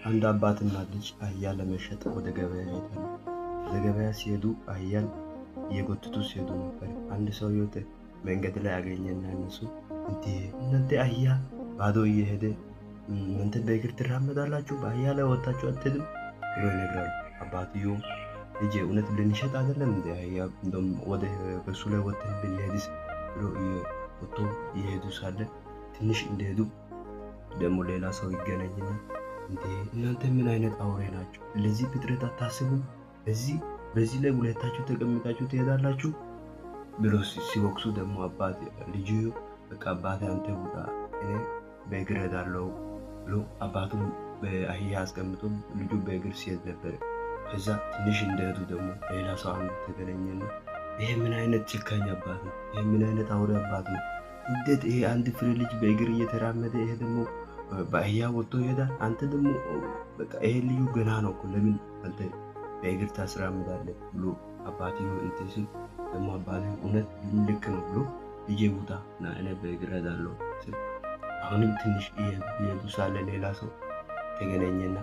አንድ አባትና ልጅ አህያ ለመሸጥ ወደ ገበያ ይሄዳሉ። ወደ ገበያ ሲሄዱ አህያን እየጎተቱ ሲሄዱ ነበር። አንድ ሰውዬው መንገድ ላይ አገኘና እነሱ እንዴ እናንተ አህያ ባዶ እየሄደ እናንተ በእግር ትራመዳላችሁ፣ በአህያ ላይ ወጥታችሁ አትሄድም ብሎ ይነግራሉ። አባትየውም ልጄ እውነት ልንሸጥ አይደለም እንዴ አህያ እንደውም ወደ በሱ ላይ ወጥተን ብንሄድስ ብሎ ወጥቶ እየሄዱ ሳለ ትንሽ እንደሄዱ ደግሞ ሌላ ሰው ይገናኝና እንዴ እናንተ ምን አይነት አውሬ ናችሁ? ለዚህ ፍጥረት አታስቡም? በዚህ ላይ ሁለታችሁ ተቀምጣችሁ ትሄዳላችሁ ብሎ ሲወቅሱ ደግሞ አባት ልጁ በቃ አባቴ አንተ ውጣ እኔ በእግር እሄዳለሁ ብሎ አባቱን በአህያ አስቀምጦ ልጁ በእግር ሲሄድ ነበር። ከዛ ትንሽ እንደሄዱ ደግሞ ሌላ ሰው አንዱ ተገናኘና ይሄ ምን አይነት ጨካኝ አባት ነው? ይሄ ምን አይነት አውሬ አባት ነው? እንዴት ይሄ አንድ ፍሬ ልጅ በእግር እየተራመደ ይሄ ደግሞ በአህያ ወጥቶ ይሄዳል። አንተ ደግሞ በቃ ይሄ ልዩ ገና ነው እኮ ለምን አንተ በእግር ታስራምዳለህ? ብሎ አባትየው እንትን ሲል ደግሞ አባትየው እውነት ልክ ነው ብሎ ልጄ ውጣ ና እኔ በእግር እሄዳለሁ ሲል አሁንም ትንሽ እየሄዱ ሳለ ሌላ ሰው ተገናኘና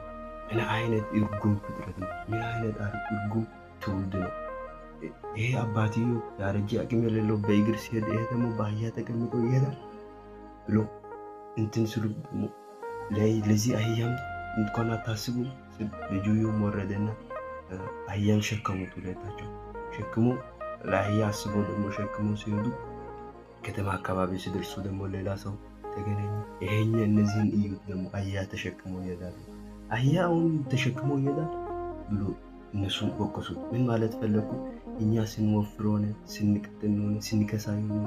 ምን አይነት እርጉም ፍጥረት ነው? ምን አይነት እርጉም ትውልድ ነው? ይሄ አባትየው ያረጀ አቅም የሌለው በእግር ሲሄድ ይሄ ደግሞ በአህያ ተቀምጦ ይሄዳል ብሎ እንትን ስሉ ደግሞ ለዚህ አህያም እንኳን አታስቡም ሲል ልጁም ወረደና አህያን ሸከሙት። ሁለታቸው ሸክሞ ለአህያ አስቦ ደግሞ ሸክሞ ሲሄዱ ከተማ አካባቢ ሲደርሱ ደግሞ ሌላ ሰው ተገናኘ። ይሄኛ እነዚህን እዩት ደግሞ አህያ ተሸክሞ ይሄዳሉ። አህያ አሁን ተሸክሞ ይሄዳል ብሎ እነሱን ወቀሱት። ምን ማለት ፈለጉ? እኛ ስንወፍር ሆነ ስንቀጥን ሆነ ስንከሳ ይሁን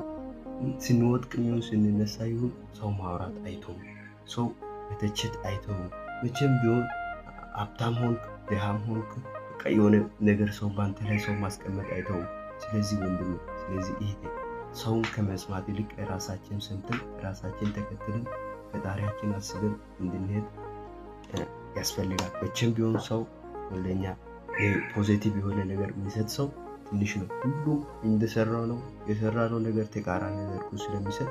ስንወድቅ ይሁን ስንነሳ ይሁን ሰው ማውራት አይተውም። ሰው መተቸት አይተውም። መቼም ቢሆን ሀብታም ሆንክ ድሃም ሆንክ በቃ የሆነ ነገር ሰው ባንተ ላይ ሰው ማስቀመጥ አይተውም። ስለዚህ ወንድሜ፣ ስለዚህ እህቴ ሰውን ከመስማት ይልቅ ራሳችን ሰምተን ራሳችን ተከትለን ፈጣሪያችን አስበን እንድንሄድ ያስፈልጋል። መቼም ቢሆን ሰው ለኛ positive የሆነ ነገር የሚሰጥ ሰው ትንሽ ነው። ሁሉም እንደሰራው ነው የሰራነው ነገር ተቃራኒ አድርጎ ስለሚሰጥ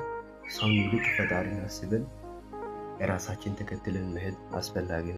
ሰውን ይልቅ ፈጣሪን አስበን ራሳችን ተከትለን መሄድ አስፈላጊ ነው።